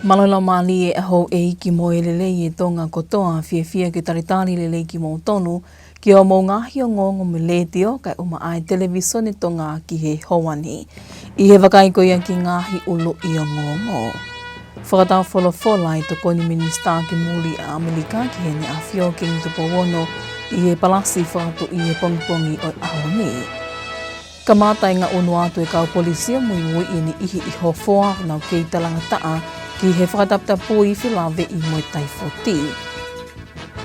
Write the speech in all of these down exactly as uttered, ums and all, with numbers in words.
Mālō e laumālie ʻa houʻeiki mo e lelei ʻa Tonga kotoa, fiefia ke talitali lelei kimoutolu ki hoʻomou ngaahi ongoongo mei he Letiō kae ʻumaʻā e Televīsone Tonga ki he houa ni. ʻI he vakai ko ia ki he ngaahi ʻuluʻi ongoongo. Fakataufolofola e Tokoni Minisitā ki Muli ʻa ʻAmelika ki Heʻene ʻAfio Kingi Tupou Ono ʻi he Palasi Fakatuʻi he pongipongi ʻo e ʻaho ni. Kamata e ngaʻunu atu e kau polisi ʻo muimui ʻi he niʻihi ʻi Hofoa ʻoku nau kei talangataʻa ki he fakataputapui felāveʻi mo e taifoti.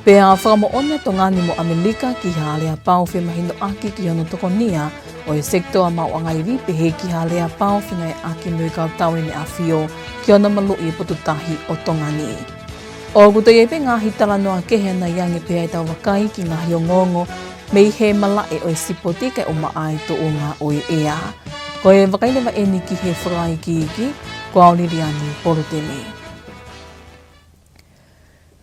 Pea fakamoʻoni ʻa Tonga ni mo ʻAmelika ki ha aleapau femahinoʻaki ki hono tokonia ʻo e sekitoa maʻuʻanga ivi pehē ki ha aleapau fengāueʻaki mo e kau tauʻi ʻEne ʻAfio ki hono maluʻi e potu tahi ʻo Tonga ni. ʻOku toe ʻi ai pē ngaahi talanoa kehe ʻanai ange pea ʻe tau vakai ki he ngaahi ongoongo mei he malaʻe ʻo e sipoti kae ʻumaʻā e tuʻunga ʻo e ʻea. Ko e vakai leva eni ki he fakaikiiki, ko au Liliani Polutele.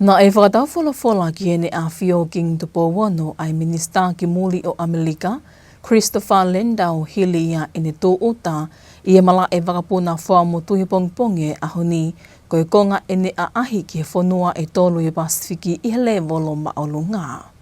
Naʻe fakataufolofola ki Heʻene ʻAfio Kingi Tupou Ono ʻa e Minisitā ki Muli ʻo ʻAmelika, Christopher Landau, hili ia ʻene tūʻuta ʻi he malaʻe vakapuna Fuaʻamotu he pongipongi ʻo e ʻaho ni, ko e konga ʻene ʻaʻahi ki he fonua ʻe tolu ʻi he Pasifiki ʻi he lēvolo māʻolunga.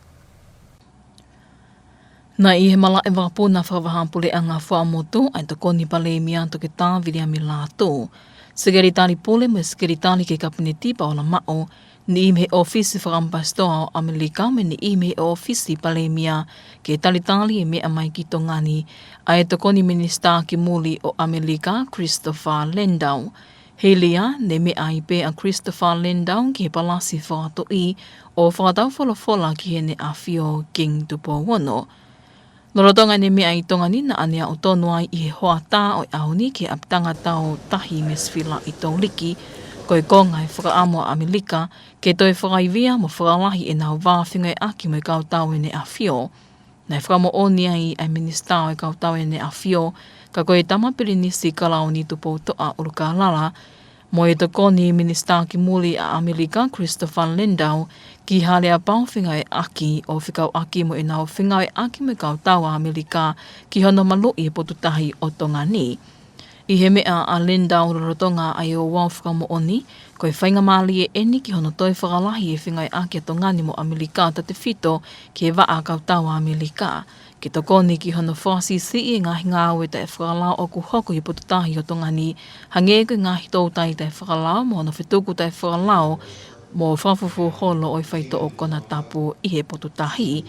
Naʻe ʻi he malaʻe vakapuna fakavahaʻapuleʻanga Fuaʻamotu ʻa e Tokoni Palēmia Toketā Viliami Lātū, Sekelitali Pule mo e Sekelitali ki he Kapineti Paola Maʻu, niʻihi mei he ʻŌfisi Fakaʻamipasitoa ʻo ʻAmelika mo e niʻihi mei he ʻŌfisi Palēmia ke talitali e meʻa mai ki Tonga ni ʻa e Tokoni Minisitā ki Muli ʻo ʻAmelika, Christopher Landau. Hili ia, ne meʻa ai pē ʻa Christopher Landau ki he Palasi Fakatuʻi ʻo fakataufolofola ki Heʻene ʻAfio Kingi Tupou Ono. Lolotonga ʻene meʻa ʻi Tonga ni, naʻa ne aʻutonu ai ʻi he hoʻatā ʻo e ʻaho ni ki he ʻapitanga tau tahi Mesivila ʻi Touliki, ko e konga e fakaʻamu ʻa ʻAmelika ke toe fakaivia mo fakalahi ʻenau vā fengāueʻaki mo e kau tauʻi ʻEne ʻAfio. Naʻe fakamoʻoni ai ʻa e Minisitā ʻo e Kau Tauʻi ʻEne ʻAfio, ka ko e Tama Pilinisi Kalauni Tupoutoʻa ʻUlukalala, mo e Tokoni Minisitā ki Muli ʻa ʻAmelika, Christopher Landau, ki ha aleapau fengāueʻaki ʻo fekauʻaki mo ʻenau fengāueʻaki mo e kau tau ʻa ʻAmelika ki hono maluʻi e potu tahi ʻo Tonga ni. ʻI he meʻa ʻa Landau lolotonga ʻa e ouau fakamoʻoni, ko e faingamālie eni ki hono toe fakalahi e fengāueʻaki ʻa Tonga ni mo ʻAmelika tautefito ki he vaʻa kau tau ʻa ʻAmelika, ke tokoni ki hono fakasiʻisiʻi e ngaahi ngāue taʻefakalao ʻoku hoko ʻi he potu tahi ʻo Tonga ni, hangē ko e ngaahi toutai taʻefakalao mo hono fetuku taʻefakalao mo fakafufū holo ʻo e faitoʻo konatapu ʻi he potu tahi.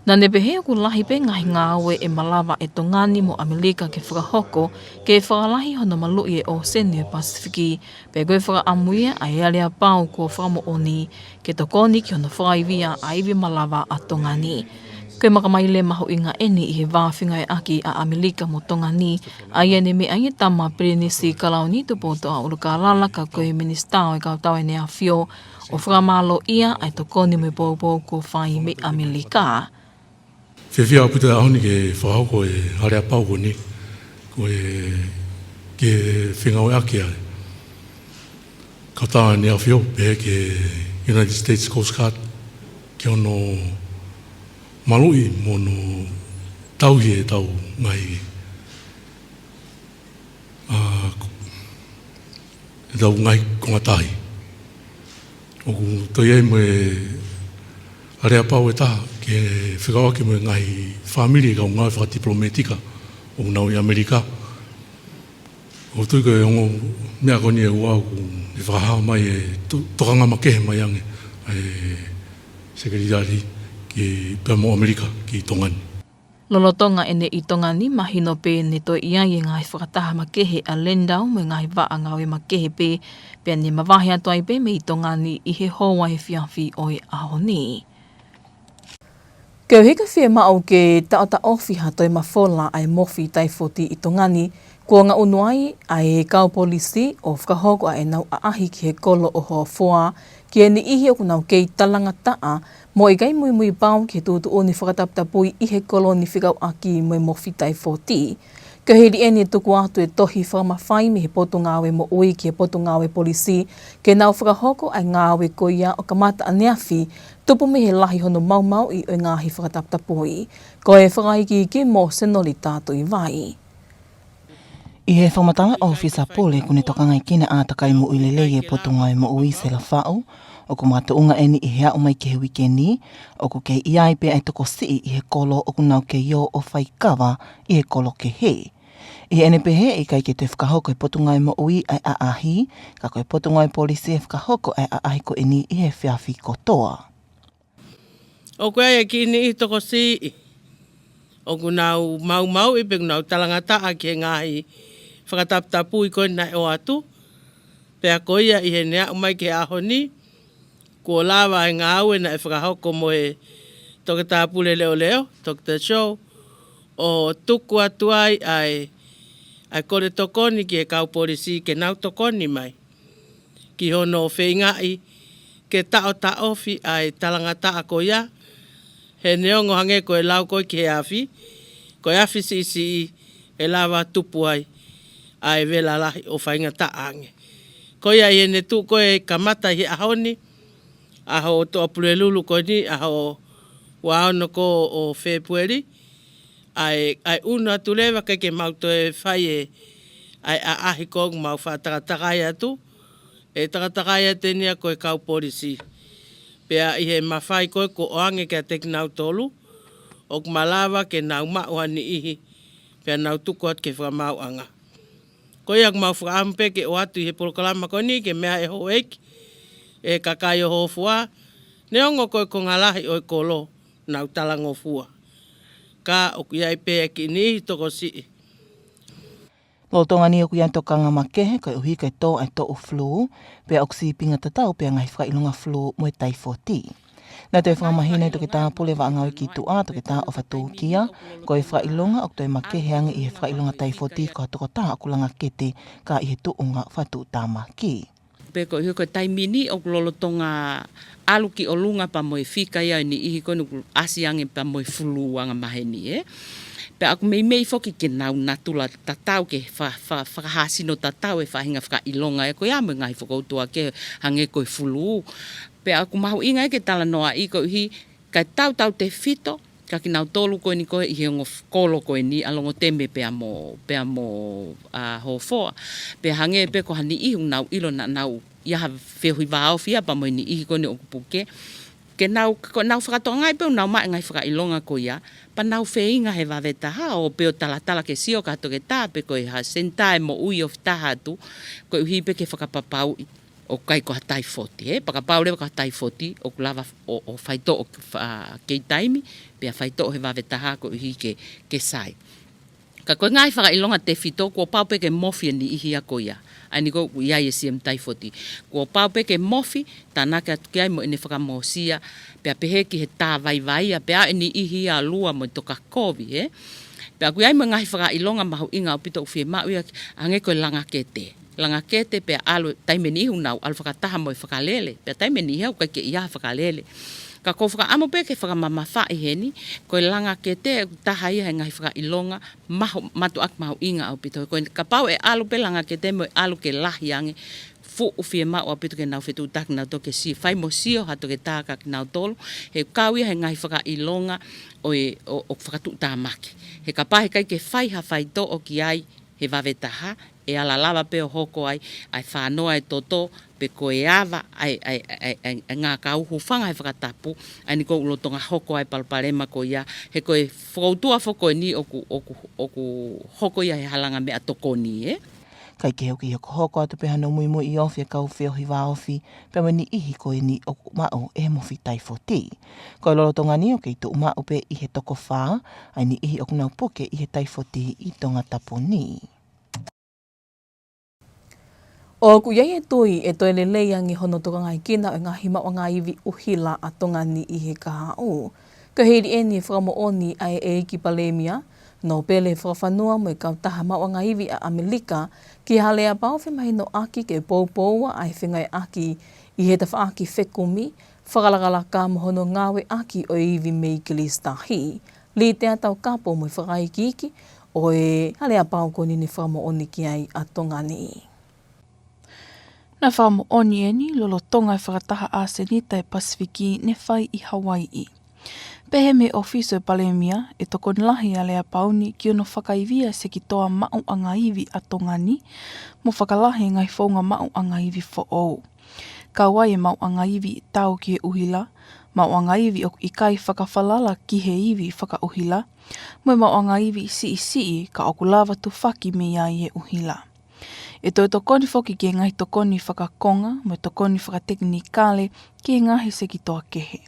Naʻa ne pehē ʻoku lahi pē ngaahi ngāue ʻe malava ʻe Tonga ni mo ʻAmelika ke fakahoko, ke fakalahi hono maluʻi e ʻōseni ʻo e Pasifiki, pea ko e fakaʻamu ia ʻa e aleapau kuo fakamoʻoni ke tokoni ki hono fakaivia ʻa e ivi malava ʻa Tonga ni. Ko e makamaile mahuʻinga eni ʻi he vā fengāueʻaki ʻa ʻAmelika mo Tonga ni, ʻa ia ne meʻa ai e Tama Pilinisi Kalauni Tupoutoʻa ʻUlukalala ka ko e Minisitā ʻo e Kau Tauʻi ʻEne ʻAfio, ʻo fakamālōʻia ʻa e tokoni mo e poupou kuo fai mei ʻAmelika. Fiefia ʻaupito he ʻaho ni ke fakahoko e aleapau ko eni, ko e ke fengāueʻaki ʻa e Kau Tauʻi ʻEne ʻAfio, pehē ki he United States Coast Guard, ki hono maluʻi mo hono tauhi ʻetau ngaahi, ʻa, ʻetau ngaahi konga tahi. ʻOku toe ʻi ai mo e aleapau ʻe taha ke fekauʻaki mo e ngaahi fāmili ʻo e kau ngāue fakatipilōmētika ʻoku nau ʻi ʻAmelika. ʻOku ou tui ko e ongo meʻa ko eni ʻe ua ʻoku ne fakahā mai e to-, tokanga makehe mai ange ʻa e Sekelitali ki, pea mo ʻAmelika ki Tonga ni. Lolotonga ʻene ʻi Tonga ni, mahino pē ne toe ʻi ai e ngaahi fakataha makehe ʻa Landau mo e ngaahi vaʻa ngāue makehe pē, pea ne mavahe atu ai pē mei Tonga ni ʻi he houa efiafi ʻo e ʻaho ni. Koeʻuhi ko e fiemaʻu ke taʻotaʻofi ha toe mafola ʻa e mofi taifoti ʻi Tonga ni, kuo ngaʻunu ai ʻa e kau polisi ʻo fakahoko ʻa ʻenau ʻaʻahi ki he kolo ʻo Hofoa, ki he niʻihi ʻoku nau kei talangataʻa mo ʻikai muimui pau ki he tuʻutuʻuni fakataputapui ʻi he kolo ni fekauʻaki mo e mofi taifoti. Ko e hili eni ʻe tuku atu e tohi fakamafai mei he Potungāue Moʻui ki he Potungāue Polisi, ke nau fakahoko ʻa e ngāue ko ia ʻo kamata ʻaneafi, tupu mei he lahi hono maumauʻi ʻo e ngaahi fakataputapui. Ko e fakaikiiki mo Senolita Tuʻivai. ʻI he fakamatala ʻa e ʻōfisa pule ʻoku ne tokangaʻi ʻa e ʻātakai moʻui lelei ʻa e Potungāue Moʻui, Sela Faʻu, ʻoku makatuʻunga eni ʻi he aʻu mai ki he uike ni, ʻoku kei ʻi ai pē ʻa e tokosiʻi ʻi he kolo ʻoku nau kei ō ʻo fai kava ʻi he kolo kehe. ʻI heʻene pehē ʻe ʻikai ke toe fakahoko ʻe he Potungāue Moʻui ʻa e ʻaʻahi, ka ko e Potungāue Polisi ʻe fakahoko ʻa e ʻaʻahi ko eni ʻi he efiafi kotoa. ʻOku ʻi ai e kiʻi niʻihi tokosiʻi ʻoku nau maumauʻi pe ʻoku nau talangataʻa ki he ngaahi fakataputapui ko ē naʻe ʻoatu. Pea ko ia ʻi heʻene aʻu mai ki he ʻaho ni, kuo lava e ngāue naʻe fakahoko mo e Toketā Pule Leʻoleʻo, Toketā Show, ʻo tuku atu ai ʻa e, ʻa e kole tokoni ki he kau polisi ke nau tokoni mai ki hono feingaʻi ke taʻotaʻofi ʻa e talangataʻa ko ia, he neongo hangē ko e lau ko ē ki he afi, ko e afi siʻisiʻi ʻe lava tupu ai ʻa e vela lahi ʻo faingataʻa ange. Ko ia ʻi heʻene tuʻu ko ē kamata ʻi he ʻaho ni, ʻaho Tuʻapulelulu ko eni, ʻaho ua ono ko ē ʻo Fēpueli, ʻa e, ʻa e ʻunu atu leva ʻikai ke mau toe fai e, ʻa e ʻaʻahi ko ē ʻoku mau faʻa takatakai atu, ʻe takatakai atu eni ia ko e kau polisi. Pea ʻi he mafai ko ē kuo ʻoange kiate kinautolu, ʻoku malava ke nau maʻu ha niʻihi, pea nau tuku atu ki he fakamaauʻanga. Ko ia ʻoku mau fakaʻamu pē ke ʻoatu ʻi he polokalama ko eni ke meʻa ʻe he houʻeiki, ʻe he kakai ʻo Hōfoa, neongo ko e konga lahi ʻo e kolo, nau talangofua. Ka ʻoku ʻi ai pē e kiʻi niʻihi tokosiʻi. Lolotonga ni ʻoku ʻi ai e tokanga makehe koeʻuhi ko e tō ʻa e toʻu fulū, pea ʻoku sīpinga tatau pē ʻa e ngaahi fakaʻilonga fulū mo e taifoti. Naʻe toe fakamahino ʻe he Toketā Pule Vaʻa Ngāue ki Tuʻa, Toketā ʻOfa Tūkia, ko e fakaʻilonga ʻoku toe makehe ange ʻi he fakaʻilonga taifoti ko ha tokotaha ʻoku langa kete ka ʻi he tuʻunga fakatuʻutāmaki. Pea koeʻuhi ko e taimi ni ʻoku lolotonga ʻalu ki ʻolunga pea mo e fika ia ʻo e niʻihi ko eni ʻoku ʻasi ange pea mo e fulū angamaheni, ē. Pea ʻoku meimei foki ke nau natula tatau ke fa-, fa-, fakahāsino tatau e faʻahinga fakaʻilonga ē ko ia mo e ngaahi fokoutua kehe hangē ko e fulū. Pea ʻoku mahuʻinga ia ke talanoaʻi koeʻuhi ka tautautefito kia kinautolu ko eni ko ē ʻi he ongo f-, kolo ko eni ʻa Longoteme pea mo, pea mo, ʻa, Hōfoa. Pea hangē pē ko ha niʻihi ʻoku nau ʻilo naʻa nau ʻi ai ha feohi vāofi ia pea mo e niʻihi ko eni ʻoku puke. Ke nau, ko ʻenau fakatokangaʻi pē ʻoku nau maʻu e ngaahi fakaʻilonga ko ia, pea nau feinga he vave taha ʻo pē ʻo talatala ke sio ki ha toketā pe ko e hā senitā ʻe moʻui ʻo fetaha atu, koeʻuhi pē ke fakapapauʻi ʻoku ʻikai ko ha taifoti, ē, pea kapau leva ko ha taifoti, ʻoku lava ʻo, ʻo faitoʻo, ʻa, kei taimi, pea faitoʻo he vave taha koeʻuhi ke, ke sai. Ka ko e ngaahi fakaʻilonga tefito, kuo pau pē ke mofi e niʻihi ia ko ia. ʻA eni ko ē ʻoku ʻi ai e siemu taifoti. Kuo pau pē ke mofi, tānaki atu ki ai mo ʻene fakamoosia, pea pehē ki he tā vaivai ia, pea ʻe niʻihi ia ʻa lua mo e tokakovi, ē. Pea ʻoku ʻi ai mo e ngaahi fakaʻilonga mahuʻinga ʻaupito ʻoku fiemaʻu ia, hangē ko e langa kete. Langa kete pea ʻalu, taimi ʻe niʻihi ʻoku nau ʻalu fakataha mo e fakalele, pea taimi ʻe niʻihi ʻoku ʻikai ke ʻi ai ha fakalele. Ka ʻoku ou fakaʻamu pē ke fakamamafaʻi heni, ko e langa kete ʻoku taha ia he ngaahi fakaʻilonga mahu-, mātuʻaki mahuʻinga ʻaupito. Ko e kapau ʻe ʻalu pē langa kete mo e ʻalu ke lahi ange, fuʻu fiemaʻu ʻaupito ke nau fetuʻutaki kinautolu ke si-, fai mo sio ha toketā kia kinautolu, he kau ia he ngaahi fakaʻilonga ʻo e, ʻo, ʻo fakatuʻutāmaki. He kapau he ʻikai ke fai ha faitoʻo ki ai, he vave taha, ʻe ala lava pē ʻo hoko ai, ʻa e fānoa e toto, pe ko e ava, ʻa e, ʻa e, ʻa e, ʻa e, ʻa e ngākau hūfanga he fakatapu, ʻa eni ʻoku lolotonga hoko ai e palopalema ko ia, he ko e fokoutua foki eni ʻoku, ʻoku, ʻoku hoko ia he halanga meʻatokoni, ē? Kae kehe ʻoku hokohoko atu pē hano muimui ofi e kau feohi vāofi, pea mo e niʻihi ko eni ʻoku maʻu e mofi taifoti. Ko e lolotonga ni ʻoku kei tuʻu maʻu pē ʻi he toko fā, ʻa e niʻihi ʻoku nau puke ʻi he taifoti ʻi Tongatapu ni. ʻOku ʻi ai e tui ʻe toe lelei ange hono tokangaekina ʻo e ngaahi maʻuʻanga ivi ʻuhila ʻa Tonga ni ʻi he kahaʻu. Ko e hili eni e fakamoʻoni ʻa e ʻEiki Palēmia, Nōpele Fakafanua mo e kautaha maʻuʻanga ivi ʻa ʻAmelika, ki he aleapau femahinoʻaki ke poupoua ʻa e fengāueʻaki ʻi he tafaʻaki fekumi, fakalakalaka mo hono ngāueʻaki ʻo e ivi mei Kelesitahi. Litea Taukapo mo e fakaikiiki ʻo e aleapau ko eni ne fakamoʻoni ki ai ʻa Tonga ni. Naʻe fakamoʻoni eni lolotonga e fakataha ʻāsenita ʻa e Pasifiki ne fai ʻi Hawaiʻi. Pehē mei he ʻOfisi ʻo e Palēmia, ʻe tokoni lahi ʻa e Lea Pauni ki hono fakaivia e sekitoa maʻuʻanga ivi ʻa Tonga ni, mo fakalahi e ngaahi founga maʻuʻanga ivi foʻou. Kau ai e maʻuʻanga ivi ʻe tau ki he ʻuhila, maʻuʻanga ivi ʻoku ʻikai fakafalala ki he ivi fakaʻuhila, mo e maʻuʻanga ivi siʻisiʻi ka ʻoku lava tufaki mei ai e ʻuhila. ʻE toe tokoni foki ki he ngaahi tokoni fakakonga mo e tokoni fakatekinikale ki he ngaahi sekitoa kehe.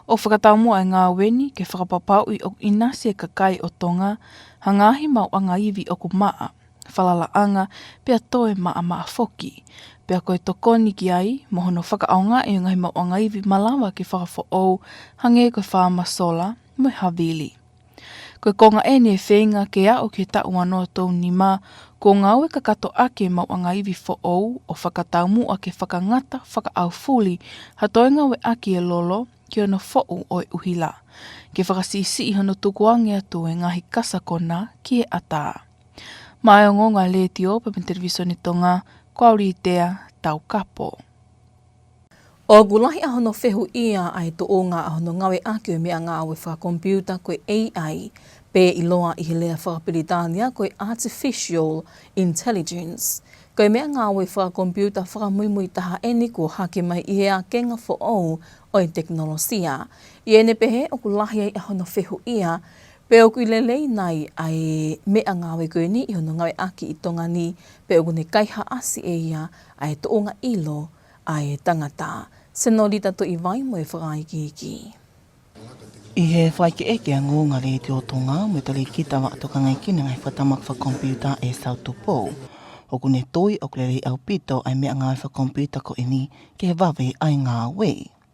ʻOku fakataumuʻa e ngāue ni ke fakapapauʻi ʻoku ʻinasi e kakai ʻo Tonga ha ngaahi maʻuʻanga ivi ʻoku maʻa, falalaʻanga, pea toe maʻamaʻa foki. Pea ko e tokoni ki ai, mo hono fakaʻaongaʻi e ngaahi maʻuʻanga ivi malava ke fakafoʻou, hangē ko e faama sola, mo e havili. Ko e konga eni e feinga ke aʻu ki he taʻu ua noa tolu nima, kuo ngāue kakato ʻaki e maʻuʻanga ivi foʻou ʻo fakataumuʻa ke fakangata fakaʻaufuli ha toe ngāueʻaki e lolo ki hono foʻu ʻo e ʻuhila, ke fakasiʻisiʻi hono tukuange atu e ngaahi kasa konā ki he ʻatā. Maʻá e ongoongo ʻa e Letiō pea mo e Televisone Tonga, ko au Litea Taukapo. ʻOku lahi ʻa hono fehuʻia ʻa e tuʻunga ʻa hono ngāueʻaki ʻo e meʻangāue fakakomipiuta ko e A I, pe ʻiloa ʻi he lea fakapilitānia ko e Artificial Intelligence. Ko e meʻangāue fakakomipiuta fakamuimui taha eni kuo hake mai ʻi he ākenga foʻou ʻo e tekinolosia. ʻI heʻene pehē ʻoku lahi ai ʻa hono fehuʻia, pe ʻoku ʻi lelei nai ʻa e meʻangāue ko eni ʻi hono ngāueʻaki ʻi Tonga ni, pe ʻoku ne kaihaʻasi ʻe ia ʻa e tuʻunga ʻilo ʻa e tangata. Senolita Tuʻivai mo e fakaikiiki. ʻI he fakaʻekeʻeke ʻa e ongoongo ʻa e Letiō Tonga mo e talēkita vaʻa tokangaʻi e ngaahi fakatamaki fakakomipiuta ʻe Sau Tupou, ʻoku ne tui ʻoku lelei ʻaupito ʻa e meʻangāue fakakomipiuta ko eni ki he vave ʻa e ngāue.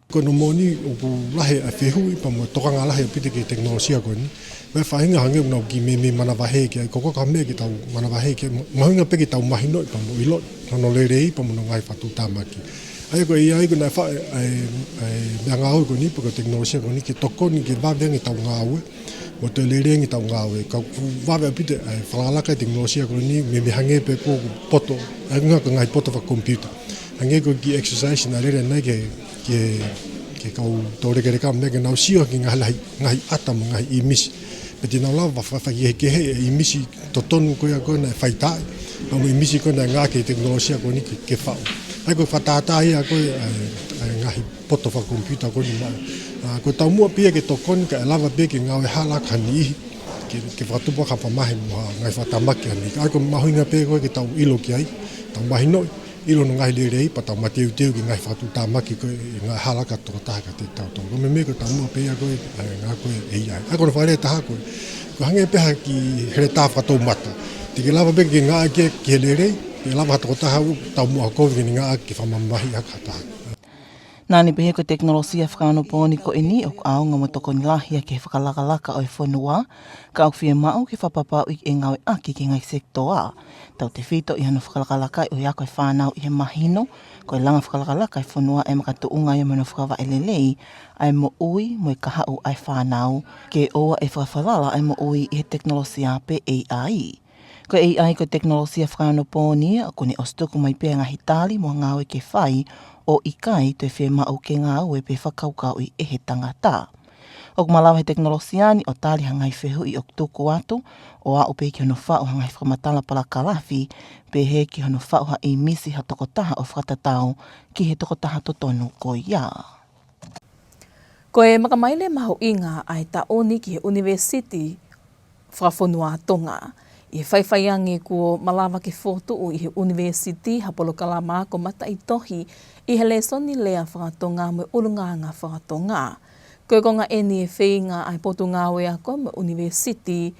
Ko hono moʻoni ʻoku lahi ʻa e fehuʻi pea mo e tokanga lahi ʻaupito ki he tekinolosia ko eni. Mo e faʻahinga hangē ʻoku nau kiʻi meimei manavahē ki ai, ko e ko e meʻa ke tau manavahē ki ai, mahuʻinga pē ke tau mahinoʻi pea mo ʻiloʻi hono lelei pea mo hono ngaahi fakatuʻutāmaki. ʻA ia ko e ʻi ai ko ē naʻe faʻa, ʻa e, ʻa e meʻangāue ko eni, pe ko e tekinolosia ko eni, ke tokoni ke vave ange ʻetau ngāue, mo toe lelei ange ʻetau ngāue. Ka ʻoku vave ʻaupito ʻa e fakalakalaka e tekinolosia ko eni, meimei hangē pē ko e poto, ʻa e ngaahi, ko e ngaahi poto fakakomipiuta. Hangē ko e kiʻi exercise naʻe lele ʻanenai ki he, ki he, ki he kau toulekeleka mo e meʻa ke nau sio ki he ngaahi lahi, ngaahi ʻata mo e ngaahi ʻīmisi. Pea te nau lava ʻo fa-, faikehekeheʻi e ʻīmisi totonu ko ia ko ē naʻe faitaaʻi, pea mo e ʻīmisi ko ē naʻe ngāueʻaki e tekinolosia ko eni ke, ke faʻu. ʻA ia ko e fakatātā ia ko ē ʻa e, ʻa e ngaahi poto fakakomipiuta ko eni maʻa. ʻA, ko e taumuʻa pē ia ke tokoni kae lava pē ke ngāue hala ʻaki ha niʻihi, ke, ke fakatupu ʻaki ha faʻahinga mamahi mo ha ngaahi fakatamaki ha niʻihi. ʻA ia ko e mahuʻinga pē ko ē ke tau ʻilo ki ai, tau mahinoʻi, ʻilo hono ngaahi lelei, pea tau mateuteu ki he ngaahi fakatuʻutāmaki ko ē ʻe ngāue hala ʻaki ha tokotaha kiate kitautolu. Ko e meʻa ko e taumuʻa pē ia ko ē, ʻa e ngāue ko ē ʻa e A I. ʻA ia ko hono fakalea ʻe taha ko ē, ko e hangē pē ha kiʻi heletā fakatoumata. Te ke lava pē ke ngāueʻaki ia ki he lelei, ke lava ha tokotaha ʻoku taumuʻa kovi ke ne ngāueʻaki ke fakamamahiʻi ʻaki ha taha. Naʻá ne pehē ko e tekinolosia fakaonopooni ko eni ʻoku ʻaonga mo tokoni lahi ia ki he fakalakalaka ʻo e fonua, ka ʻoku fiemaʻu ke fakapapauʻi ʻe ngāueʻaki ki he ngaahi sekitoa, tautefito ʻi hono fakalakalakaʻi ʻo e ako e fānau ʻi he mahino, ko e langa fakalakalaka e fonua ʻe makatuʻunga ia mo hono fakavaʻe lelei ʻa e moʻui mo e kahaʻu ʻa e fānau, ke ʻoua ʻe fakafalala ʻa e moʻui ʻi he tekinolosia pe A I. Ko e A I ko e tekinolosia fakaonopooni ia, ʻoku ne ʻosi tuku mai pē ʻa e ngaahi tali mo e ngāue ke fai, ʻo ʻikai toe fiemaʻu ke ngāue pe fakakaukauʻi ʻe he tangata. ʻOku malava he tekinolosia ni ʻo tali ha ngaahi fehuʻi ʻoku tuku atu, ʻo aʻu pē ki hono faʻu ha ngaahi fakamatala palakalafi, pehē ki hono faʻu ha ʻīmisi ha tokotaha ʻo fakatatau ki he tokotaha totonu ko ia. Ko e makamaile mahuʻinga ʻa e taʻu ni ki he ʻUnivēsiti Fakafonua Tonga. ʻI he faifai ange kuo malava ke fokotuʻu ʻi he ʻunivēsiti ha polokalama ako mataʻitohi ʻi he lēsoni lea fakatonga mo e ʻulungaanga fakatonga. Ko e konga eni e feinga ʻa e Potungāue Ako mo e ʻUnivēsiti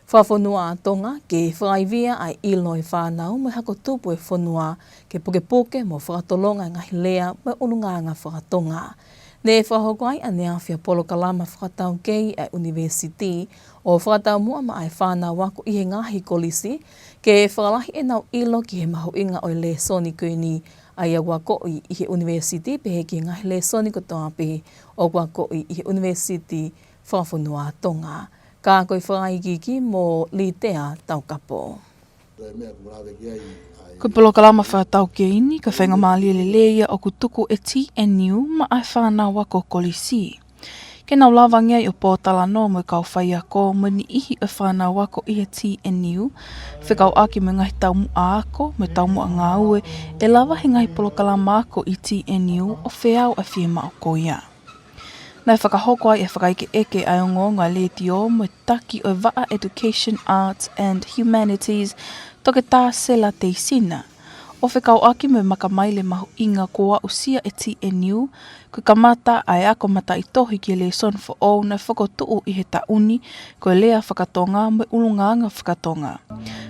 Fakafonua Tonga ke fakaivia ʻa e ʻilo e fānau mo e hako tupu e fonua ke pukepuke mo fakatolonga e ngaahi lea mo e ʻulungaanga fakatonga. Ne fakahoko ai ʻaneafi ʻa e polokalama fakataukei ʻa e ʻunivēsiti ʻo fakataumuʻa maʻa e fānau ako ʻi he ngaahi kolisi ke fakalahi ʻenau ʻilo ki he mahuʻinga ʻo e lēsoni ko eni, ʻa ia ʻoku akoʻi ʻi he ʻunivēsiti pehē ki he ngaahi lēsoni kotoa pē ʻoku akoʻi ʻi he ʻUnivēsiti Fakafonua Tonga. Ka ko e fakaikiiki mo Litea Taukapo. Ko e polokalama fakataukei ni, ko e faingamālie lelei ia ʻoku tuku ʻe T N U maʻa e fānau ako kolisi. ke nau lava ange ai ʻo pōtalanoa mo e kau faiako mo e niʻihi ʻo e fānau ako ʻi he T N U, fekauʻaki mo e ngaahi taumuʻa ako mo e taumuʻa ngāue ʻe lava he ngaahi polokalama ako ʻi T N U ʻo feau ʻa e fiemaʻu ko ia. Naʻe fakahoko ai e fakaʻekeʻeke ʻa e ongoongo ʻa e letiō mo e taki ʻo e Vaʻa Education, Arts and Humanities, Toketā Sela Teisina, ʻo fekauʻaki mo e makamaile mahuʻinga kuo aʻusia ʻe T N U, ko e kamata ʻa e ako mataʻitohi ki he lēsoni foʻou naʻe fokotuʻu ʻi he taʻu ni, ko e lea faka-Tonga mo e ʻulungaanga faka-Tonga.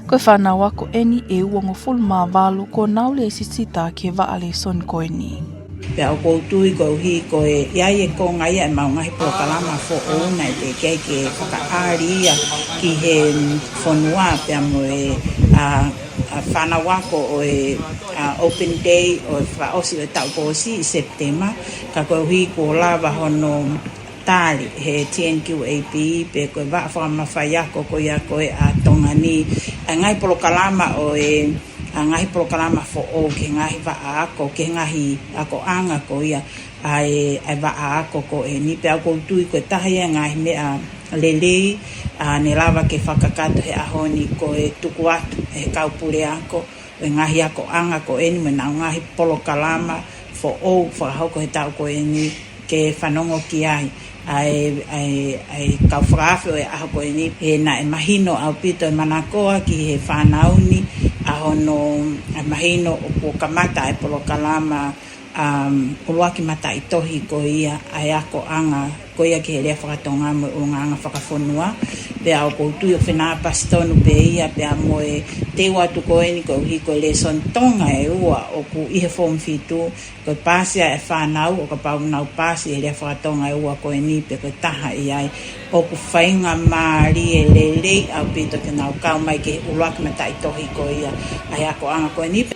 Ko e fānau ako ʻeni ʻe uongofulu mā valu kuo nau lēsisita ki he vaʻa lēsoni ko ʻeni. Pea ʻoku ou tui koeʻuhi ko e ʻi ai e konga ia ʻemau ngaahi polokalama foʻou naʻe teʻeki ai ke fakaʻali ia ki he, mm, fonua pea mo e, ʻa, ʻa, fānau ako ʻo e, ʻa, Open Day ʻo e fakaʻosi ʻo e taʻu kuo ʻosi ʻi Sepitema, ka koeʻuhi kuo lava hono tali he T N Q A P, pe ko e vaʻa fakamafaiako ko ia ko ē ʻa Tonga ni, ʻa e ngaahi polokalama ʻo e, ʻa e ngaahi polokalama foʻou ki he ngaahi vaʻa ako, ki he ngaahi akoʻanga ko ia ʻa e, ʻa e vaʻa ako ko ʻeni. Pea ʻoku ou tui ko e taha ia e ngaahi meʻa lelei, ʻa, ne lava ke fakakakato he ʻaho ni ko e tuku atu ʻe he kau puleako ʻo e ngaahi akoʻanga ko ʻeni mo ʻenau ngaahi polokalama foʻou fakahoko he taʻu ko ʻeni ke fanongo ki ai ʻa e, ʻa e, ʻa e kau fakaafe ʻo e ʻaho ko ʻeni. He naʻe mahino ʻaupito e manakoa ki he fānau ni ʻa hono, ʻa e mahino ʻoku kamata ʻa e polokalama, um, ʻuluaki mataʻitohi ko ia ʻa e akoʻanga ko ia ki he lea faka-Tonga mo e ʻulungaanga fakafonua. Pea ʻoku ou tui ʻoku fenāpasi tonu pē ia pea mo e teu atu ko ʻeni koeʻuhi ko e lēsoni Tonga ʻe ua ʻoku ʻi he Form fitu, ko e pasi ʻa e fānau ʻo kapau nau pasi he lea faka-Tonga ʻe ua ko ʻeni pe ko e taha ʻi ai, ʻoku faingamālie lelei ʻaupito ke nau kau mai ki he ʻuluaki mataʻitohi ko ia ʻa e akoʻanga ko ʻeni.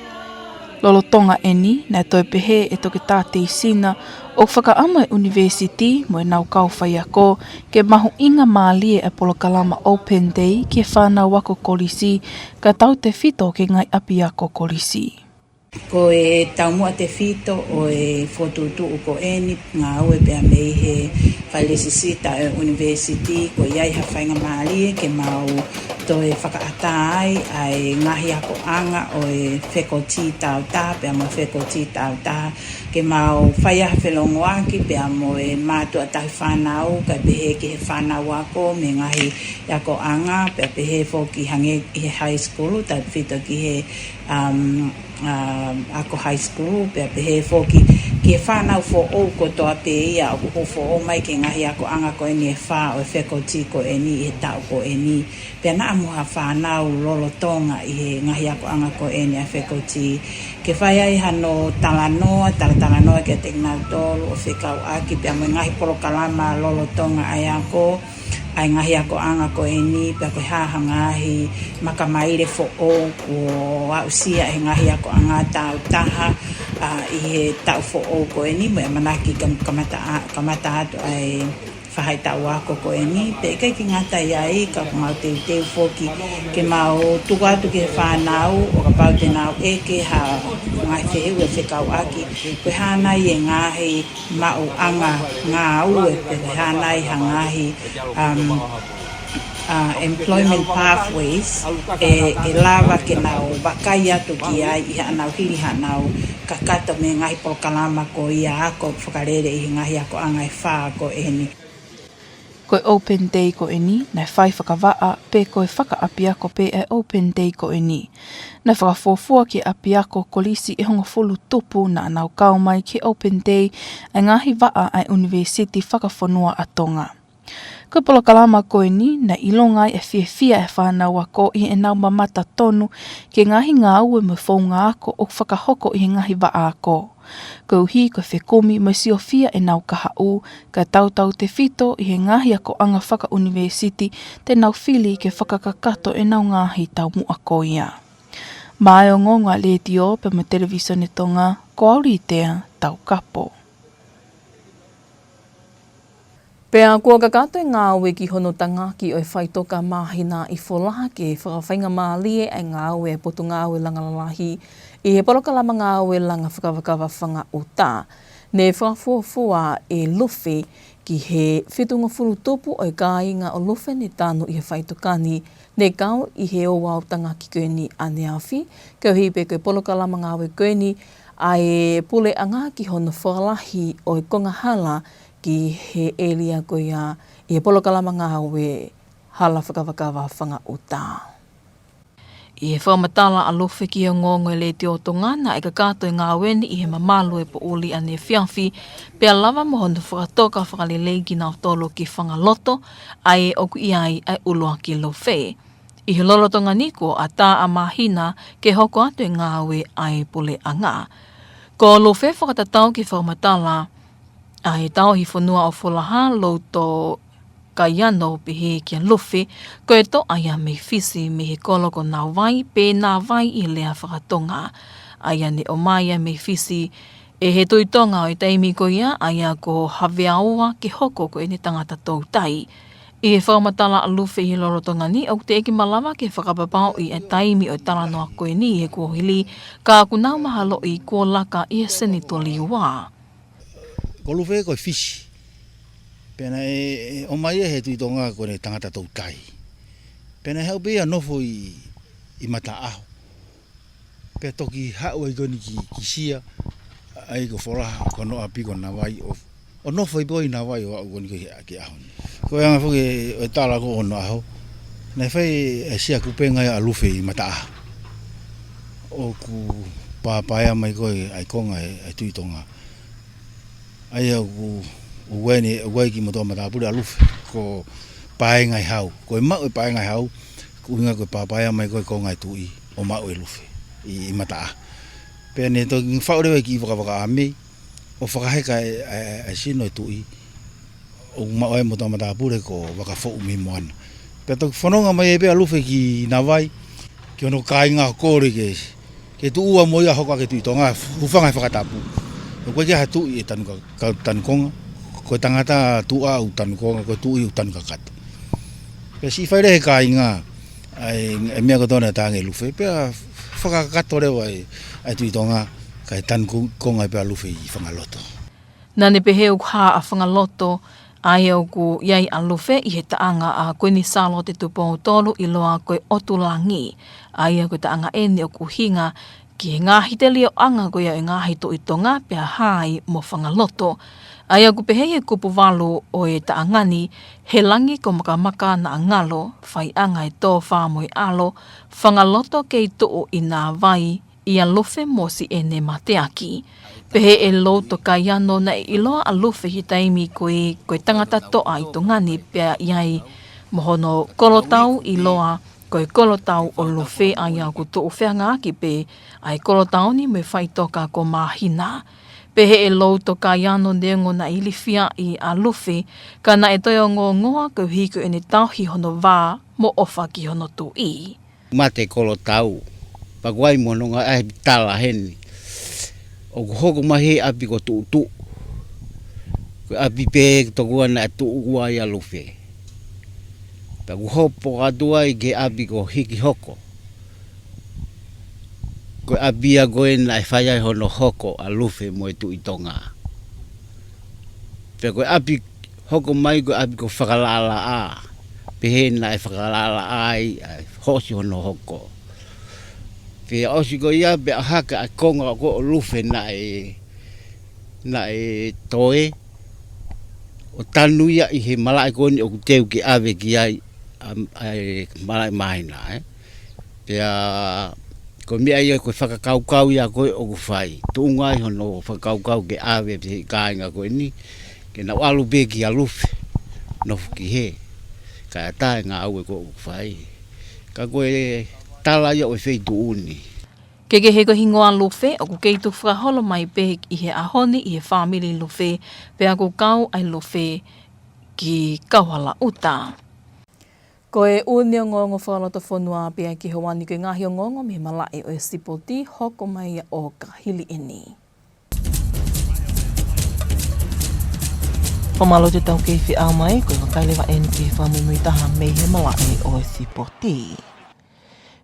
Lolotonga ʻeni, naʻe toe pehē ʻe Toketā Teisina ʻoku fakaʻamu e ʻunivēsiti mo ʻenau kau faiako ke mahuʻingamālie e polokalama Open Day ki he fānau ako kolisi, kae tautefito ki he ngaahi ʻapiako kolisi. Ko e taumuʻa tefito ʻo e fokotuʻutuʻu ko ʻeni ngāue pea mei he fale lēsisita ʻo e ʻunivēsiti, ko ia ʻi ha faingamālie ke mau toe fakaʻatā ai ʻa e ngaahi akoʻanga ʻo e fekoti tāutaha pea mo e fekoti tāutaha, ke mau fai ha felongoaki pea mo e mātuʻa tauhi fānau, kae pehē ki he fānau ako mei he ngaahi akoʻanga, pea pehē foki hangē ʻi he high school, tautefito ki he, um, um, ako high school, pea pehē foki ki he fānau foʻou kotoa pē ia ʻoku hū foʻou mai ki he ngaahi akoʻanga ko ʻeni ʻe fā ʻo e fekoti ko ʻeni ʻi he taʻu ko ʻeni. Pea naʻa mo ha fānau lolotonga ʻi he ngaahi akoʻanga ko ʻeni ʻa e fekoti, ke fai ai hano talanoa, talatalanoa kiate kinautolu ʻo fekauʻaki pea mo e ngaahi polokalama lolotonga ʻa e ako ʻa e ngaahi akoʻanga ko ʻeni, pea ko e hā ha ngaahi makamaile foʻou kuo aʻusia ʻe he ngaahi akoʻanga tāutaha, ʻa, ʻi he taʻu foʻou ko ʻeni, mo e ʻamanaki kam-, kamata a-, kamata atu ʻa e faʻahitaʻu ako ko ʻeni. Pea ʻikai ke ngata ai, ka ʻoku mau teuteu foki ke mau tuku atu ki he fānau ʻo kapau te nau ʻeke ha ngaahi fehuʻi ʻo fekauʻaki, ko e hā nai e ngaahi maʻuʻanga ngāue, pe ko e hā nai ha ngaahi, um, uh, employment pathways ʻe, ʻe lava ke nau vakai atu ki ai ʻi haʻanau hili haʻanau kakato mei he ngaahi polokalama ko ia ako fakalele ʻi he ngaahi akoʻanga ʻe fā ko ʻeni. Ko e Open Day ko ʻeni, naʻe fai fakavaʻa pe ko e fakaʻapiako pē ʻa e Open Day ko ʻeni. Naʻe fakafuofua ki he ʻapiako kolisi ʻe hongofulu tupu naʻa nau kau mai ki he Open Day ʻa e ngaahi vaʻa ʻa e ʻUnivēsiti Fakafonua ʻa Tonga. Ko e polokalama ko ʻeni, naʻe ʻilonga ai e fiefia ʻa e fānau ako ʻi heʻenau mamata tonu ki he ngaahi ngāue mo e founga ako ʻoku fakahoko ʻi he ngaahi vaʻa ako. Koeʻuhi ko e fekumi mo e siofia ʻenau kahaʻu, kae tautautefito ʻi he ngaahi akoʻanga fakaʻunivēsiti te nau fili ke fakakakato ʻenau ngaahi taumuʻa ko ia. Maʻa e ongoongo ʻa e Letiō pea mo e Televīsone Tonga, ko Auritea Taukapo. Pea kuo kakato e ngāue ki hono tangaki ʻo e faʻitoka māhina ʻi Fola ke fakafaingamālie ʻa e ngāue ʻa e Potungāue Langa Lalahi ʻi he polokalama ngāue langa fakavakava fanga ʻuta. Ne fakafuofua ʻe Lufe ki he fitungofulu tupu ʻo e kāinga ʻo Lufe ne tanu ʻi he faʻitoka ni, ne kau ʻi he ouau tangaki ko eni ʻaneafi, koeʻuhi pē ko e polokalama ngāue ko eni ʻa e puleʻanga ki hono fakalahi ʻo e konga hala ki he ʻēlia ko ia ʻi he polokalama ngāue hala fakavakava Fangaʻuta. ʻI he fakamatala ʻa Lufe ki he ongoongo ʻa e Letiō Tonga, naʻe kakato e ngāue ni ʻi he mamalu ʻo e poʻuli ʻaneafiafi, pea lava mo hono fakatoka fakalelei kinautolu ki Fangaloto, ʻa ē ʻoku ʻi ai ʻa e ʻuluaki Lufe. ʻI he lolotonga ni kuo ʻatā ʻa Māhina ke hoko atu e ngāue ʻa e puleʻanga. Ko Lufe, fakatatau ki he fakamatala ʻa e Tauhi Fonua ʻo Folaha, Louto Kaiano, pehē kia Lufe, ko e toʻa ia mei Fisi, mei he kolo ko Navai, pe Nāvai ʻi he lea fakatonga. ʻA ia ne ʻomai ia mei Fisi ʻe he Tuʻi Tonga ʻo e taimi ko ia, ʻa ia ko Havea Ua, ke hoko ko ʻene tangata toutai. ʻI he fakamatala ʻa Lufe ʻi he lolotonga ni, ʻoku teʻeki malava ke fakapapauʻi e taimi ʻo e talanoa ko eni ʻi he kuohili, ka ʻoku nau mahaloʻi kuo laka ʻi he senituli ua. Ko Lufe ko e Fisi. Pea naʻe ʻomai ia ʻe he Tuʻi Tonga ko ʻene tangata toutai. Pea naʻe haʻu pē ia ʻo nofo ʻi, ʻi Mataʻaho. Pea toki haʻu ai ko eni ki, ki Sia, ʻa ia ko Folaha, ko hono ʻapi ko Navai, ʻo, ʻo nofo ai pē ʻi Navai ʻo aʻu ko eni ki he, ki he ʻaho ni. Ko e anga foki ʻo e tala ko hono ʻaho, naʻe fai e sia kupenga ia ʻa Lufe ʻi Mataʻaho. ʻOku pāpaea mai ko ē ʻa e konga ʻe, ʻa e Tuʻi Tonga. ʻA ia ʻoku, ʻoku ʻi ai ʻeni, ʻoku ʻi ai kimoutolu matāpule ʻa Lufe, ko Paengaihau. Ko e maʻu ʻe Paengaihau, ko e ʻuhinga ko e pāpaea mai ko ē konga ʻo e tuʻi, ʻo maʻu ʻe Lufe ʻi, ʻi Mataʻaho. Pea ne toki faʻu leva e kiʻi vakavaka ʻa mei, ʻo fakaheka e, e, e sino ʻo e tuʻi, ʻo maʻu ai moutolu matāpule ko Vakafoʻu mei Moana. Pea toki fononga mai ai pē ʻa Lufe ki Navai, ki hono kāinga ʻo kole ke, ke tuʻua mo ia ʻo hoko ʻaki e Tuʻi Tonga, hūfanga he fakatapu. ʻOku ʻikai ke ʻi ai ha tuʻi ʻe tanu ka, ka tanu konga, ko e tangata tuʻa ʻoku tanu konga, ko e tuʻi ʻoku tanu kakato. Pea siʻi fai leva ʻe he kāinga ʻa e, e meʻa kotoa naʻe talaange ʻe Lufe, pea fakakakato leva ʻe, ʻa e Tuʻi Tonga, kae tanu ko, konga pē ʻa Lufe ʻi Fangaloto. Naʻa ne pehē ʻoku hā ʻa Fangaloto, ʻa ia ʻoku ʻi ai ʻa Lufe ʻi he taʻanga ʻa Kuini Sālote Tupou Tolu, ʻiloa ko e ʻOtu Langi. ʻA ia ko e taʻanga ʻeni ʻoku ʻuhinga ki he ngaahi telioʻanga ko ia ʻo e ngaahi Tuʻi Tonga, pea hā ai mo Fangaloto. ʻA ia ʻoku pehē ʻe he kupu valu ʻo e taʻanga ni: He langi ko Makamaka naʻa ngalo, faiʻanga e tōfā mo e ʻalo, Fangaloto kei tuʻu ʻi Nāvai, ʻia Lufe mo siʻene mateaki. Pehē ʻe Louto Kaiano, naʻe ʻiloa ʻa Lufe he taimi ko ē ko e tangata toʻa ʻi Tonga ni, pea ʻi ai mo hono kolotau ʻiloa ko e Kolotau ʻo Lufe, ʻa ia ʻoku tuʻu feangaʻaki pē ʻa e kolotau ni mo e faʻitoka ko Māhina. Pehē ʻe Louto Kaiano, neongo naʻe ilifiaʻi ʻa Lufe, ka naʻe toe ongoongoa koeʻuhi ko ʻene tauhi hono vā mo ʻofa ki hono tuʻi. Mate Kolotau, pea ʻoku ʻi ai mo hono ngaahi ʻapi tala heni. ʻOku hoko mai he ʻapi ko Tuʻutuʻu. Ko e ʻapi pē tokua naʻe tuʻu ai ʻa Lufe. Pea ʻoku hopo atu ai ki he ʻapi ko Hikihoko. Ko e ʻapi ia ko ē naʻe fai ai hono hoko ʻa Lufe mo e Tuʻi Tonga. Pea ko e ʻapi hoko mai ko e ʻapi ko Fakalaʻalaʻā. Pehē naʻe fakalaʻalaʻā ai, ʻa e hoosi hono hoko. Pea ʻosi ko ia, pea ʻohake ʻa e konga ko ē ʻo Lufe naʻe, naʻe toe, ʻo tanu ia ʻi he malaʻe ko eni ʻoku teu ke ʻave ki ai, ʻa, ʻa e malaʻe Māhina, ē. Pea ko e meʻa ia ko e fakakaukau ia ko ē ʻoku fai. Tuʻunga ai hono fakakaukau ke ʻave pē he kāinga ko eni, ke nau ʻalu pē kia Lufe, nofo ki hē, kae ʻatā e ngāue ko ē ʻoku fai. Ka ko e tala ia ʻo e feituʻu ni. Kehekehe ko e hingoa Lufe, ʻoku kei tuʻu fakaholo mai pē ʻi he ʻaho ni ʻi he fāmili Lufe, pea ʻoku kau ai Lufe ki Kauhalaʻuta. Ko e ʻū ongoongo fakalotofonua pea ki he ʻaho ni ko e ngaahi ongoongo mei he malaʻe ʻo e sipoti, hoko mai ia ʻo ka hili ʻeni. Fakamālō atu e tau kei feʻao mai, ko e vakai leva ʻeni ki he fakamuimui taha mei he malaʻe ʻo e sipoti.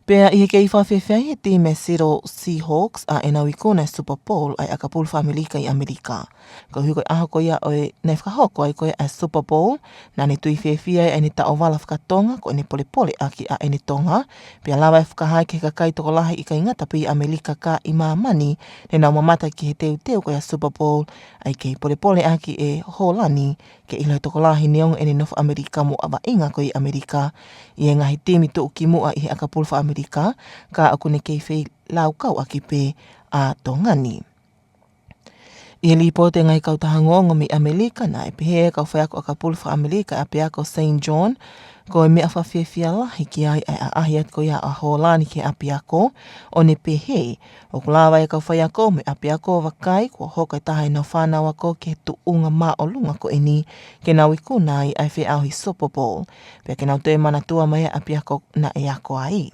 Pea ʻi he kei fakafiefia ai ʻe he timi Seattle Seahawks ʻa ʻenau ikuna e Super Bowl ʻa e ʻakapulu fakaʻAmelika ʻi ʻAmelika. Koeʻuhi ko e ʻaho ko ia ʻo e naʻe fakahoko ai ko ia ʻa e Super Bowl, naʻa ne tui fiefia ai ʻa ʻene taʻovala fakatonga ko ʻene polepole ʻaki ʻa ʻene Tonga, pea lava ʻo fakahā ki he kakai tokolahi ʻikai ngata pē ʻi ʻAmelika ka ʻi māmani, ne nau mamata ki he teuteu ko ia Super Bowl, ʻa ia kei polepole ʻaki ʻe Hōlani ke ʻilo ʻe he tokolahi neongo ʻene nofo ʻAmelika mo ʻa e vaʻinga ko ia ʻAmelika ʻi he ngaahi timi tuʻukimuʻa ʻi he ʻakapulu fakaʻAmelika, ka ʻoku ne kei feilaukau ʻaki pē ʻa Tonga ni. ʻI he lipooti ʻa e ngaahi kautaha ongoongo mei ʻAmelika, naʻe pehē ʻe he kau faiako ʻakapulu fakaʻAmelika ʻa e ʻapiako Saint John, ko e meʻa fakafiefia lahi ki ai ʻa e ʻaʻahi atu ko ia ʻa Hōlani ki he ʻapiako, ʻo ne pehē ʻoku lava ʻe he kau faiako mo e ʻapiako ʻo vakai kuo hoko e taha ʻenau fānau ako ki he tuʻunga māʻolunga ko eni ke nau ikuna ai ʻa e feʻauhi Super Bowl, pea ke nau toe manatua mai ʻa e ʻapiako naʻe ako ai.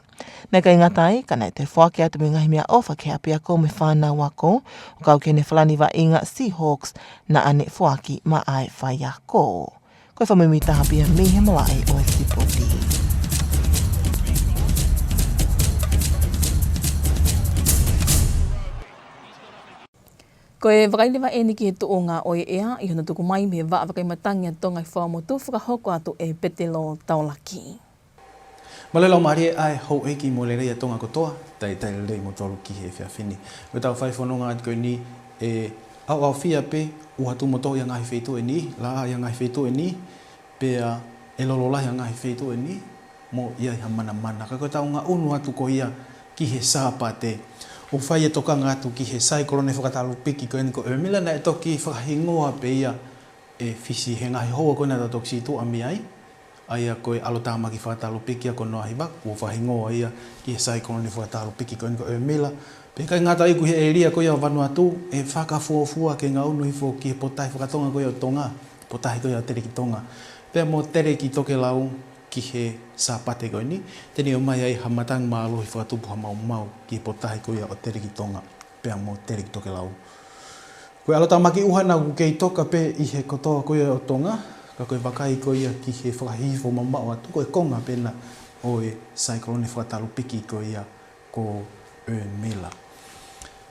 Naʻe ʻikai ngata ai, ka naʻe toe foaki atu mo e ngaahi meʻaʻofa ki he ʻapiako mo e fānau ako, ʻo kau ki heʻene falani vaʻinga Seahawks naʻa ne foaki maʻa e faiako. Ko e fakamuimui taha pē ia mei he malaʻe ʻo e sipoti. Ko e vakai leva eni ki he tuʻunga ʻo e ʻea ʻi hono tuku mai mei he Vaʻa Vakai Matangi ʻa Tonga ʻi Fuaʻamotu, fakahoko atu ʻe Petelo Taulaki. Mālō e laumālie ʻa e houʻeiki mo e lelei ʻa Tonga kotoa, talitali lelei kimoutolu ki he efiafi ni. Ko ʻetau fai fononga atu ko eni ʻe ʻaoʻaofia pē, ʻuha tuʻu mo tō ʻi he ngaahi feituʻu ʻe niʻihi, laʻā ʻi he ngaahi feituʻu ʻe niʻihi, pea ʻe lolo lahi ʻi he ngaahi feituʻu ʻe niʻihi, mo ʻi ai ha manamana. Ka ko ʻetau ngaʻunu atu ko ia ki he Sāpate, ʻoku fai e tokanga atu ki he saikolone fakatolopiki ko eni ko ʻEmila, naʻe toki fakahingoa pē ia ʻe Fisi he ngaahi houa ko ena naʻa tau toki situʻa mei ai, ʻa ia ko e ʻalotāmaki fakatolopiki ia ko Noa Hivaku, ʻo fakahingoa ia ki he saikolone fakatolopiki ko eni ko ʻEmila. Pea ʻikai ngata ai, ko e ʻēlia ko ia ʻo Vanuatu, ʻe fakafuofua ke ngaʻunu hifo ki he potahi fakatonga ko ia ʻo Tonga, potahi ko ia ʻo Telekitonga, pea mo Telekitokelau ki he Sāpate ko eni, te ne ʻomai ai ha matangi mālohi fakatupu ha maumau ki he potahi ko ia ʻo Telekitonga pea mo Telekitokelau. Ko e ʻalotāmaki ʻuha ena ʻoku kei toka pē ʻi he kotoa ko ia ʻo Tonga, ka ko e vakai ko ia ki he fakahihifo mamaʻo atu, ko e konga pē ena ʻo e saikolone fakatolopiki ko ia ko ʻEmila.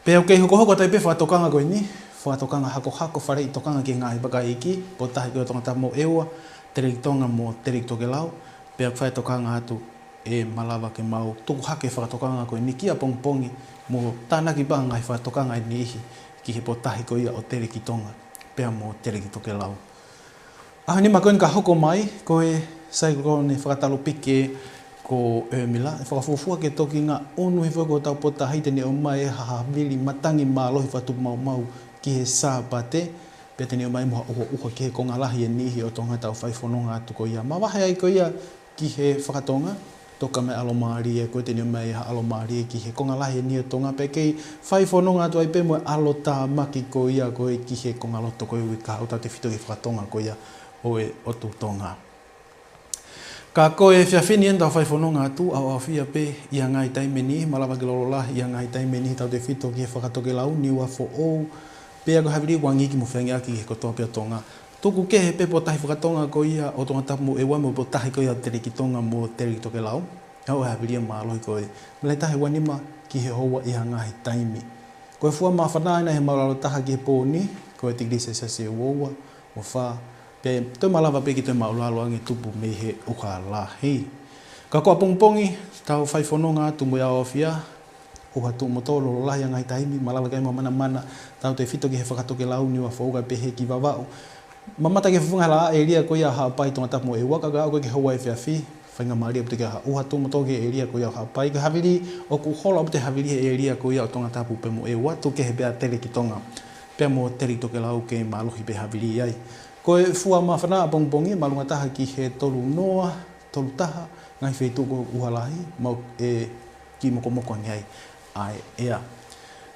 Pea ʻoku kei hokohoko atu ai pē fakatokanga ko eni, fakatokanga hakohako, faleʻi tokanga ki he ngaahi vakai iiki, potahi ko ia ʻo Tongatapu mo ʻEua, Telekitonga mo Telekitokelau, pea ʻoku fai tokanga atu ʻe malava ke mau tuku hake fakatokanga ko eni ki ʻapongipongi, mo tānaki pē ʻa e ngaahi fakatokanga ʻe niʻihi ki he potahi ko ia ʻo Telekitonga pea mo Telekitokelau. ʻAho nima ko eni ka hoko mai, ko e saikolone fakatolopiki ko ʻEmila, ʻe fakafuofua ke toki ngaʻunu hifo ko ʻetau potahi, te ne ʻomai ha havili matangi mālohi fakatupu maumau ki he Sāpate, pea te ne ʻomai mo ha ʻuhoʻuha ki he konga lahi ʻe niʻihi ʻo Tonga, ʻetau fai fononga atu ko ia. Mavahe ai ko ia ki he fakatonga, toka mai ʻalomālie, ko e te ne ʻomai ha ʻalomālie ki he konga lahi ʻe niʻihi ʻo Tonga, pea kei fai fononga atu ai pē mo e ʻalotāmaki ko ia ko ē ki he kongaloto ko ē ʻoku ʻikai haʻu tautefito ki he fakatonga ko ia ʻo e ʻotu Tonga. Ka ko e efiafi ni ʻetau fai fononga atu, ʻaoʻaofia pē ʻi he ngaahi taimi ʻe niʻihi, malava ke lolo lahi ʻi he ngaahi taimi ʻe niʻihi tautefito ki he fakatokelau, Niuafoʻou, pea ko e havili ʻoku angi iiki mo feangiaki ki he kotoa pē ʻo Tonga. Tuku kehe pē potahi fakatonga ko ia ʻo Tongatapu mo ʻEua mo e potahi ko ia ʻo Telekitonga mo Telekitokelau, ʻe haʻu e havili ia mālohi ko ē mei he taha ua nima ki he houa ʻi ha ngaahi taimi. Ko e fua māfana ena ʻi he māʻulalo taha ki he pō ni, ko e tikilī selesiasi ʻe ua ua, ua fā, pea toe malava pē ke toe māʻulalo ange tupu mei he ʻuha lahi. Ka ko ʻapongipongi, tau fai fononga atu mo e ʻaoʻaofia, ʻuha tuʻu mo tō, lolo lahi ʻa e ngaahi taimi, malava ke ʻi ai mo e manamana, tautefito ki he fakatokelau, Niuafoʻou kae pehē ki Vavaʻu. Mamata ki he fufunga laʻā ʻēlia ko ia ʻo Haʻapai, Tongatapu mo ʻEua, ka ka aʻu ko ē ki he houa efiafi, faingamālie ʻaupito ke ʻi ai ha ʻuha tuʻu mo tō ki he ʻēlia ko ia ʻo Haʻapai, ko e havili ʻoku holo ʻaupito e havili he ʻēlia ko ia ʻo Tongatapu pea mo ʻEua, tuku kehe pē ʻa Telekitonga pea mo Telekitokelau kei mālohi pē havili ai. Ko e fua māfana ʻapongipongi, māʻolunga taha ki he tolu noa, tolu taha, ngaahi feituʻu ko ē ʻuha lahi, mau ʻe kiʻi mokomoko ange ai ʻa e ʻea.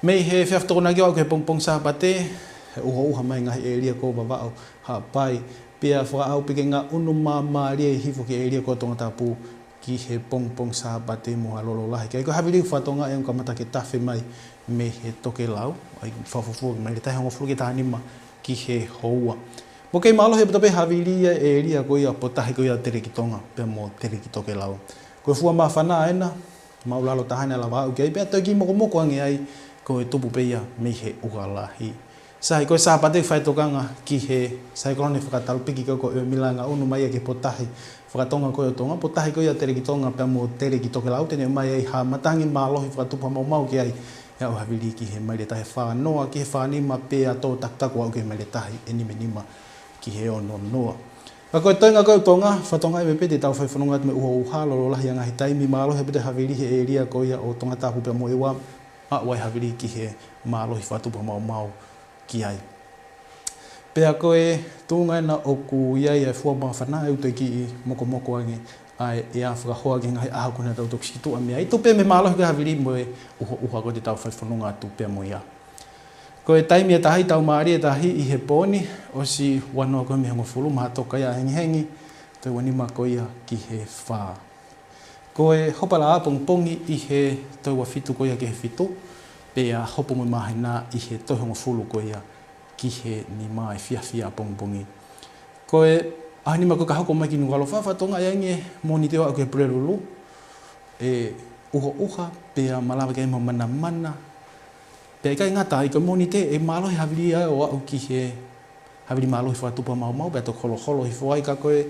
Mei he efiafi Tokonaki ʻo aʻu ki he pongipongi Sāpate, ʻe ʻuhoʻuha mai ngaahi ʻēlia ko Vavaʻu, Haʻapai, pea fakaʻau pē ke ngaʻunu māmālie hifo ki he ʻēlia ko Tongatapu ki he pongipongi Sāpate mo ha lolo lahi. Ka ko e havili fakatonga ʻe kamata ke tafe mai mei he tokelau, ʻa ia fakafuofua mai he taha hongofulu ki he taha nima ki he houa. Mo kei mālohi ʻaupito pē havili ia ʻēlia ko ia potahi ko ia Telekitonga pea mo Telekitokelau. Ko e fua māfana ena, māʻulalo taha naʻe lava aʻu ki ai, pea toe kiʻi mokomoko ange ai ko e tupu pē ia mei he ʻuha lahi. Sai, ko e Sāpate fai tokanga ki he saikolone fakatalupiki ko ē ko Emila, ngaʻunu mai ia ki he potahi fakatonga ko ē ʻo Tonga, potahi ko ia Telekitonga pea mo Telekitokelau, te ne ʻomai ai ha matangi mālohi fakatupu ha maumau ki ai, ʻe aʻu havili ki he maile taha fā noa ki he fā nima, pea tō takutaku aʻu ki he maile taha ʻe nima nima ki he ono noa. Ka ko e toenga ko ē ʻo Tonga, fakatokangaʻi mai pē te tau fai fononga atu mo e ʻuha ʻuha, lolo lahi ʻa e ngaahi taimi, mālohi pē te havili he ʻēlia ko ia ʻo Tongatapu pea mo ʻEua, aʻu ai havili ki he mālohi fakatupu ha maumau ki ai. Pea ko e tuʻunga ena ʻoku ʻi ai ʻa e fua māfana, ʻe ʻoua toe kiʻi mokomoko ange ʻa e ʻea fakahoa ki he ngaahi ʻaho ko ena tau toki situʻa mei ai. Tuʻu pē mei he mālohi ko ē havili mo e ʻuha ʻuha ko ē te tau fai fononga atu pea mo ia. Ko e taimi ʻe taha ʻi taumālie tahi ʻi he pō ni, ʻosi ua noa ko ē mei he hongofulu, mahalo toka ia hengihengi, toe ua nima ko ia ki he fā. Ko e hopo laʻā pongipongi ʻi he toe ua fitu ko ia ki he fitu, pea hopo mo e māhina ʻi he toe hongofulu ko ia ki he nima efiafi ʻapongipongi. Ko e ʻaho nima ko ē ka hoko mai ki Nukuʻalofa, fakatokangaʻi ange Mōnite ʻo aʻu ki he Pulelulu, ʻe ʻuha ʻuha, pea malava ke ʻi ai mo e manamana. Pea ʻikai ngata ai, ko e Mōnite ʻe mālohi havili ai ʻo aʻu ki he havili mālohi fakatupu ha maumau, pea toki holoholo hifo ai. Ka ko e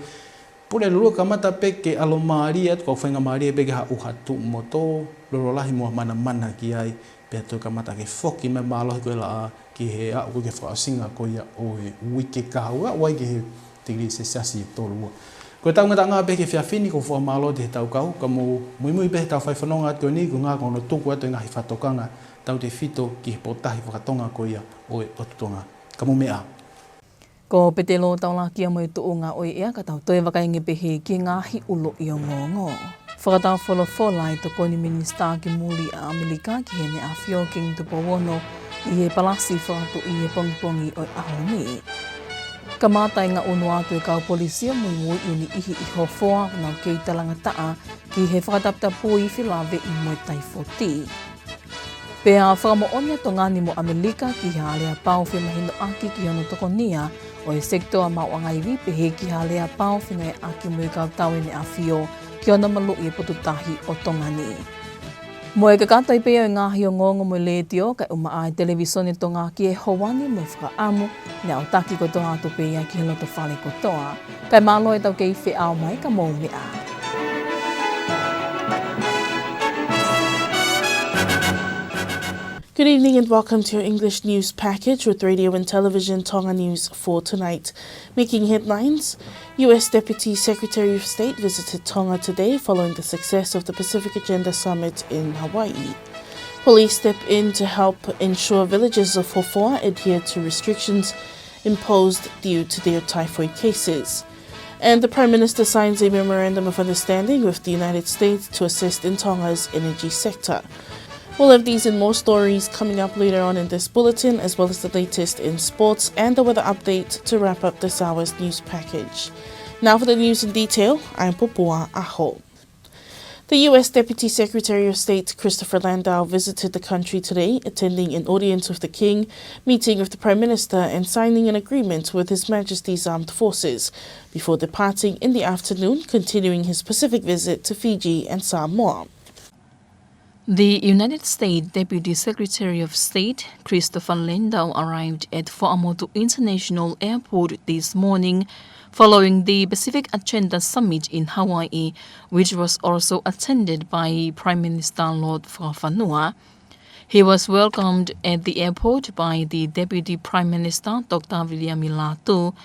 Pulelulu kamata pē ke ʻalomālie atu, kau faingamālie pē ke ha ʻuha tuʻumotu, lolo lahi mo ha manamana ki ai, pea toe kamata ke foki mai mālohi ko ē laʻā ki he aʻu ko ē ki he fakaʻosinga ko ia ʻo e uike kahaʻu, aʻu ai ki he tikilī selisiasi ʻe tolu ua. Ko e taʻu ngataʻanga pē ki he efiafi ni, ko e fakamālō atu he tau kau, ka mou muimui pē he tau fai fononga atu ko eni, ko e ʻuhinga ko hono tuku atu e ngaahi fakatokanga tautefito ki he potahi fakatonga ko ia ʻo e ʻOtu Tonga. Ka mou meʻa ā. Ko Petelo Taulakia mo e tuʻunga ʻo e ʻea, ka tau toe vakai ange pē heni ki he ngaahi ʻuluʻi ongoongo. Fakataufolofola e Tokoni Minisitā ki Muli ʻa ʻAmelika ki Heʻene ʻAfio Kingi Tupou Ono ʻi he Palasi Fakatuʻi he pongipongi ʻo e ʻaho ni. Kamata e ngaʻunu atu e kau polisi ʻo muimui ʻi he niʻihi ʻi Hofoa ʻoku nau kei talangataʻa ki he fakataputapui felāveʻi mo e taifoti. Pea fakamoʻoni ʻa Tonga ni mo ʻAmelika ki ha aleapau femahinoʻaki ki hono tokonia ʻo e sekitoa maʻuʻanga ivi, pehē ki ha aleapau fengāueʻaki mo e kau tauʻi ʻEne ʻAfio ki hono maluʻi e potu tahi ʻo Tonga ni. Mo e kakato ai pē ia ʻo e ngaahi ongoongo mei he Letiō kae ʻumaʻā e Televīsone Tonga ki he houa ni, mo e fakaʻamu naʻa tau taki kotoa atu pē ia ki he loto fale kotoa. Kae mālō e tau kei feʻao mai, ka mou meʻa ā. Good evening and welcome to your English news package with Radio and Television Tonga News for tonight. Making headlines, U S Deputy Secretary of State visited Tonga today following the success of the Pacific Agenda Summit in Hawaii. Police step in to help ensure villagers of Hofoa adhere to restrictions imposed due to their typhoid cases. And the Prime Minister signs a memorandum of understanding with the United States to assist in Tonga's energy sector. We'll have these and more stories coming up later on in this bulletin, as well as the latest in sports and the weather update to wrap up this hour's news package. Now for the news in detail, I'm Popua Aho. The U S Deputy Secretary of State Christopher Landau visited the country today, attending an audience with the King, meeting with the Prime Minister and signing an agreement with His Majesty's Armed Forces, before departing in the afternoon, continuing his Pacific visit to Fiji and Samoa. The United States Deputy Secretary of State, Christopher Landau, arrived at Fuaʻamotu International Airport this morning following the Pacific Agenda Summit in Hawaii, which was also attended by Prime Minister Lord Fakafanua. He was welcomed at the airport by the Deputy Prime Minister, Doctor Viliami Lātū,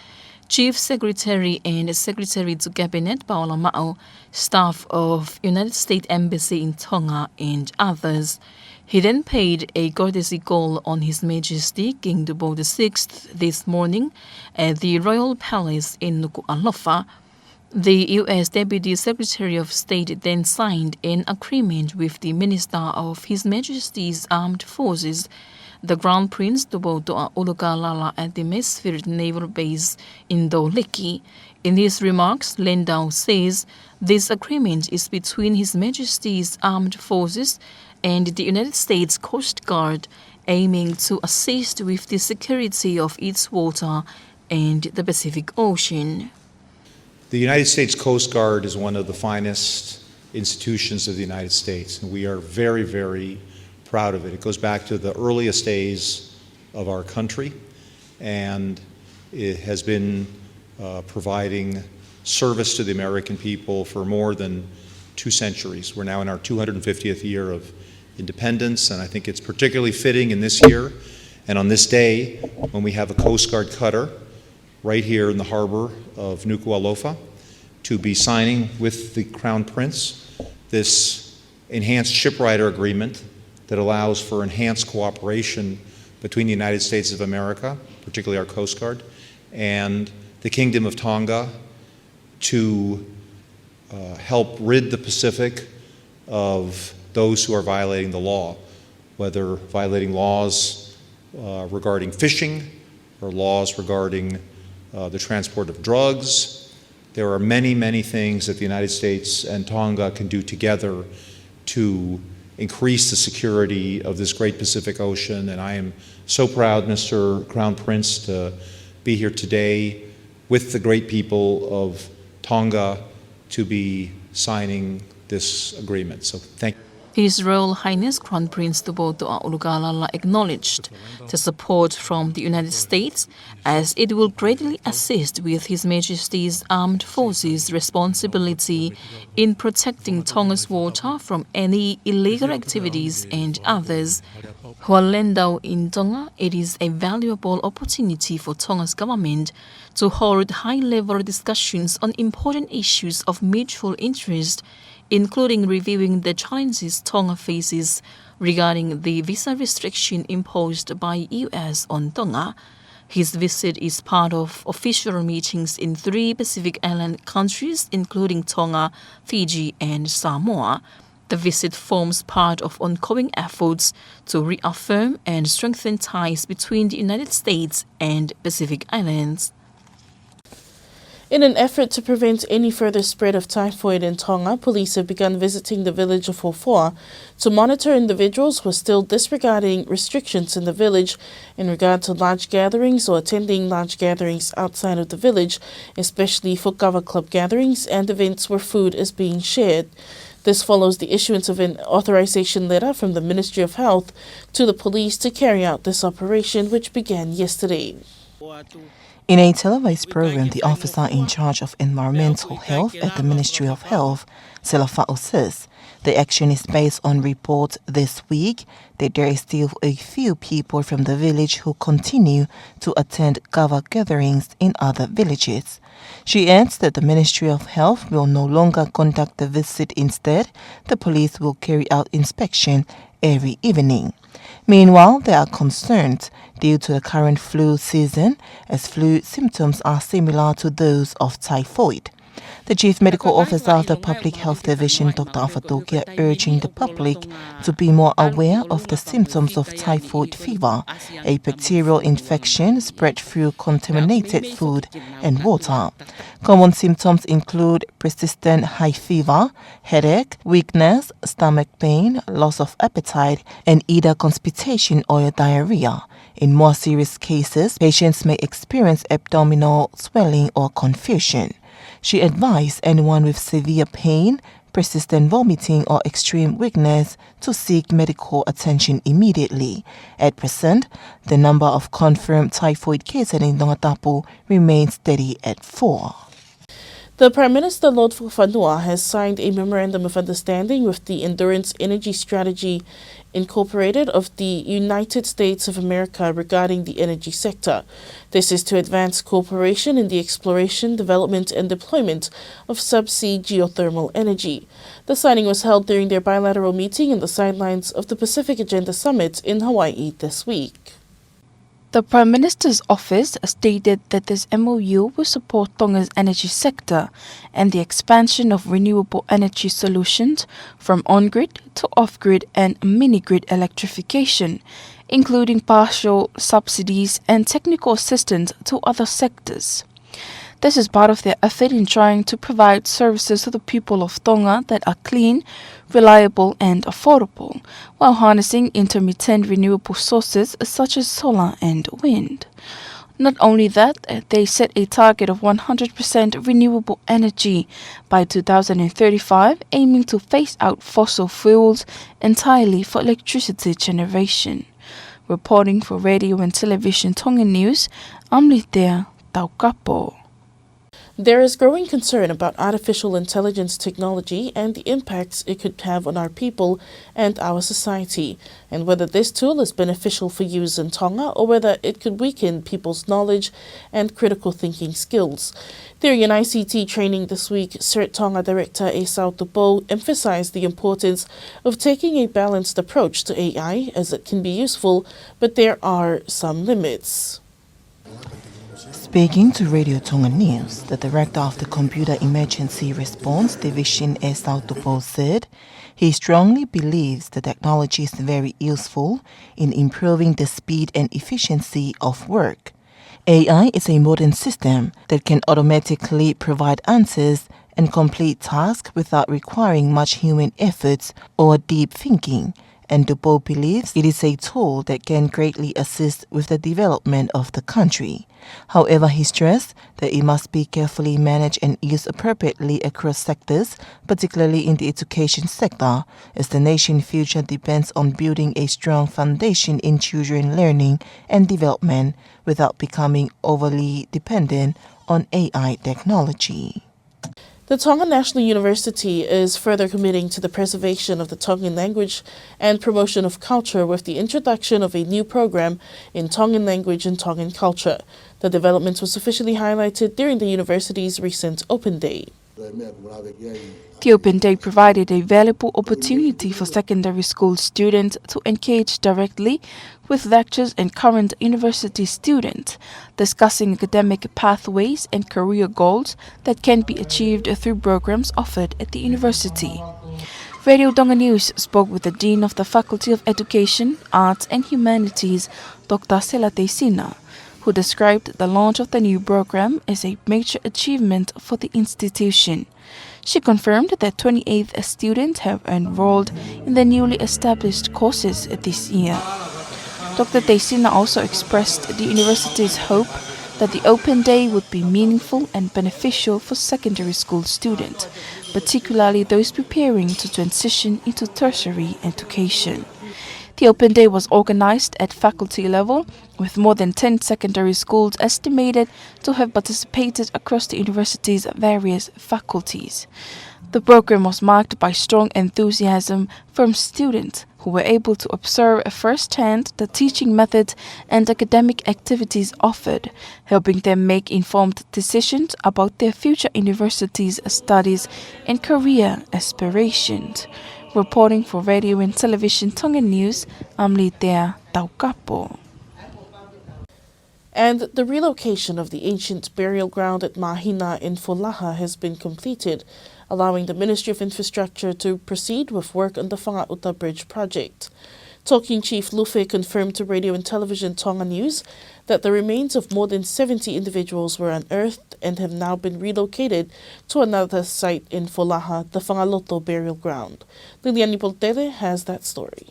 Chief Secretary and Secretary to Cabinet, Paola Maʻu, staff of United States Embassy in Tonga, and others. He then paid a courtesy call on His Majesty King Tupou the sixth this morning at the Royal Palace in Nukuʻalofa. The U S Deputy Secretary of State then signed an agreement with the Minister of His Majesty's Armed Forces, the Crown Prince Tupoutoʻa ʻUlukalala, at the Masefield Naval Base in Tōleki. In his remarks, Landau says this agreement is between His Majesty's Armed Forces and the United States Coast Guard, aiming to assist with the security of its water and the Pacific Ocean. The United States Coast Guard is one of the finest institutions of the United States, and we are very, very proud of it. It goes back to the earliest days of our country, and it has been uh, providing service to the American people for more than two centuries. We're now in our two hundred fiftieth year of independence, and I think it's particularly fitting in this year and on this day when we have a Coast Guard cutter right here in the harbor of Nukuʻalofa to be signing with the Crown Prince this enhanced shipwrighter agreement that allows for enhanced cooperation between the United States of America, particularly our Coast Guard, and the Kingdom of Tonga to uh, help rid the Pacific of those who are violating the law, whether violating laws uh, regarding fishing or laws regarding uh, the transport of drugs. There are many, many things that the United States and Tonga can do together to increase the security of this great Pacific Ocean. And I am so proud, Mister Crown Prince, to be here today with the great people of Tonga to be signing this agreement. So thank you. His Royal Highness Crown Prince Tupoutoʻa ʻUlukalala acknowledged the support from the United States, as it will greatly assist with His Majesty's Armed Forces' responsibility in protecting Tonga's water from any illegal activities and others. For Lendau in Tonga, it is a valuable opportunity for Tonga's government to hold high-level discussions on important issues of mutual interest, including reviewing the challenges Tonga faces regarding the visa restriction imposed by U S on Tonga. His visit is part of official meetings in three Pacific Island countries, including Tonga, Fiji, and Samoa. The visit forms part of ongoing efforts to reaffirm and strengthen ties between the United States and Pacific Islands. In an effort to prevent any further spread of typhoid in Tonga, police have begun visiting the village of Hofoa to monitor individuals who are still disregarding restrictions in the village in regard to large gatherings or attending large gatherings outside of the village, especially for kava club gatherings and events where food is being shared. This follows the issuance of an authorization letter from the Ministry of Health to the police to carry out this operation, which began yesterday. In a televised program, the officer in charge of environmental health at the Ministry of Health, Selafa says the action is based on reports this week that there is still a few people from the village who continue to attend kava gatherings in other villages. She adds that the Ministry of Health will no longer conduct the visit. Instead, the police will carry out inspection every evening. Meanwhile, there are concerns due to the current flu season, as flu symptoms are similar to those of typhoid. The Chief Medical Officer of the Public Health Division, Doctor Afatokia, urging the public to be more aware of the symptoms of typhoid fever, a bacterial infection spread through contaminated food and water. Common symptoms include persistent high fever, headache, weakness, stomach pain, loss of appetite, and either constipation or diarrhea. In more serious cases, patients may experience abdominal swelling or confusion. She advised anyone with severe pain, persistent vomiting, or extreme weakness to seek medical attention immediately. At present, the number of confirmed typhoid cases in Tongatapu remains steady at four. The Prime Minister, Lord Fakafanua, has signed a memorandum of understanding with the Endurance Energy Strategy Incorporated of the United States of America regarding the energy sector. This is to advance cooperation in the exploration, development, and deployment of subsea geothermal energy. The signing was held during their bilateral meeting in the sidelines of the Pacific Agenda Summit in Hawaii this week. The Prime Minister's office stated that this M O U will support Tonga's energy sector and the expansion of renewable energy solutions from on-grid to off-grid and mini-grid electrification, including partial subsidies and technical assistance to other sectors. This is part of their effort in trying to provide services to the people of Tonga that are clean, reliable and affordable, while harnessing intermittent renewable sources such as solar and wind. Not only that, they set a target of one hundred percent renewable energy by two thousand thirty-five, aiming to phase out fossil fuels entirely for electricity generation. Reporting for Radio and Television Tonga News, I'm Litea Taukapo. There is growing concern about artificial intelligence technology and the impacts it could have on our people and our society, and whether this tool is beneficial for use in Tonga or whether it could weaken people's knowledge and critical thinking skills. During an I C T training this week, CERT Tonga Director Esau Tupou emphasized the importance of taking a balanced approach to A I, as it can be useful, but there are some limits. Speaking to Radio Tonga News, the director of the Computer Emergency Response Division, Esau Tupou, said he strongly believes the technology is very useful in improving the speed and efficiency of work. A I is a modern system that can automatically provide answers and complete tasks without requiring much human efforts or deep thinking, and Tupou believes it is a tool that can greatly assist with the development of the country. However, he stressed that it must be carefully managed and used appropriately across sectors, particularly in the education sector, as the nation's future depends on building a strong foundation in children learning and development without becoming overly dependent on A I technology. The Tonga National University is further committing to the preservation of the Tongan language and promotion of culture with the introduction of a new program in Tongan language and Tongan culture. The development was officially highlighted during the university's recent open day. The open day provided a valuable opportunity for secondary school students to engage directly with lecturers and current university students, discussing academic pathways and career goals that can be achieved through programs offered at the university. Radio Tonga News spoke with the Dean of the Faculty of Education, Arts and Humanities, Doctor Sela Teisina, who described the launch of the new program as a major achievement for the institution. She confirmed that twenty-eight students have enrolled in the newly established courses this year. Doctor Teisina also expressed the university's hope that the open day would be meaningful and beneficial for secondary school students, particularly those preparing to transition into tertiary education. The open day was organized at faculty level, with more than ten secondary schools estimated to have participated across the university's various faculties. The program was marked by strong enthusiasm from students who were able to observe firsthand the teaching methods and academic activities offered, helping them make informed decisions about their future university's studies and career aspirations. Reporting for Radio and Television Tonga News, I'm Litea Taukapo. And the relocation of the ancient burial ground at Mahina in Folaha has been completed, allowing the Ministry of Infrastructure to proceed with work on the Fanga'uta Bridge project. Tongan Chief Lufe confirmed to Radio and Television Tonga News that the remains of more than seventy individuals were unearthed and have now been relocated to another site in Folaha, the Fangaloto burial ground. Liliani Poltele has that story.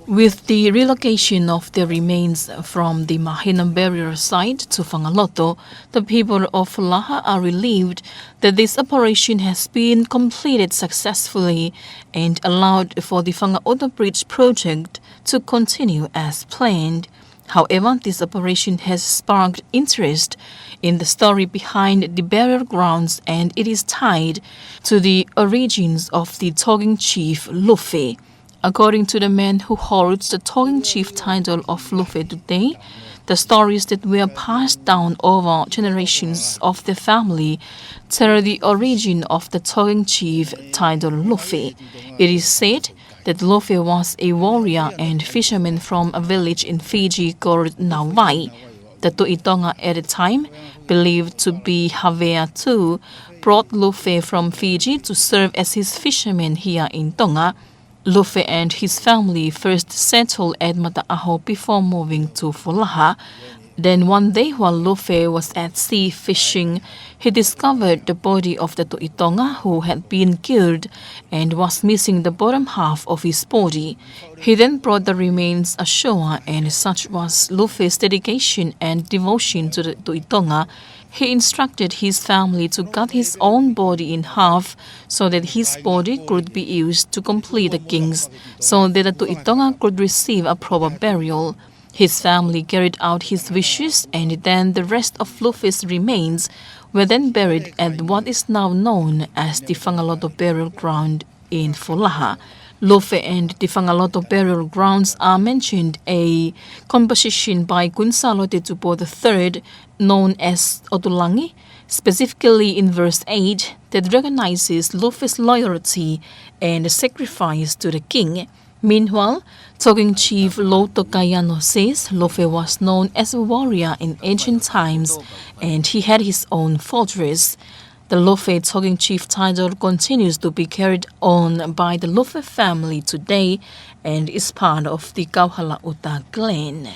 With the relocation of the remains from the Mahina burial site to Fangaloto, the people of Folaha are relieved that this operation has been completed successfully and allowed for the Fanga'uta Bridge project to continue as planned. However, this operation has sparked interest in the story behind the burial grounds, and it is tied to the origins of the Tongan chief Lufe. According to the man who holds the Tongan chief title of Lufe today, the stories that were passed down over generations of the family tell the origin of the Tongan chief title Lufe. It is said that Lufe was a warrior and fisherman from a village in Fiji called Nauvai. The Tu'i Tonga at the time, believed to be Havea the Second, brought Lufe from Fiji to serve as his fisherman here in Tonga. Lufe and his family first settled at Mata'aho before moving to Folaha. Then one day while Lufe was at sea fishing, He discovered the body of the Tuʻi Tonga who had been killed and was missing the bottom half of his body. He then brought the remains ashore, and such was Lufe's dedication and devotion to the Tuʻi Tonga, he instructed his family to cut his own body in half so that his body could be used to complete the king's, so that the Tuʻi Tonga could receive a proper burial. His family carried out his wishes, and then the rest of Lufe's remains were then buried at what is now known as the Fangaloto Burial Ground in Folaha. Lufe and the Fangaloto Burial Grounds are mentioned a composition by Kuini Sālote Tupou the third, known as ʻOtulangi, specifically in verse eight, that recognizes Lufe's loyalty and sacrifice to the king. Meanwhile, Tongan chief Lou Tokaiano says Lufe was known as a warrior in ancient times and he had his own fortress. The Lufe Tongan chief title continues to be carried on by the Lufe family today and is part of the Kauhalaʻuta clan.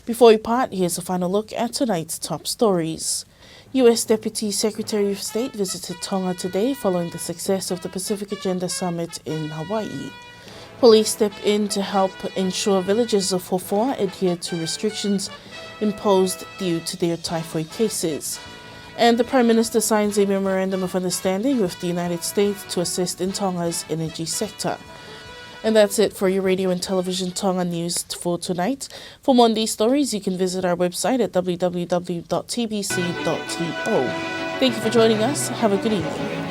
Before we part, here's a final look at tonight's top stories. U S Deputy Secretary of State visited Tonga today following the success of the Pacific Agenda Summit in Hawaii. Police step in to help ensure villages of Hofoa adhere to restrictions imposed due to their typhoid cases. And the Prime Minister signs a memorandum of understanding with the United States to assist in Tonga's energy sector. And that's it for your Radio and Television Tonga news for tonight. For more on these stories, you can visit our website at w w w dot t b c dot t o. Thank you for joining us. Have a good evening.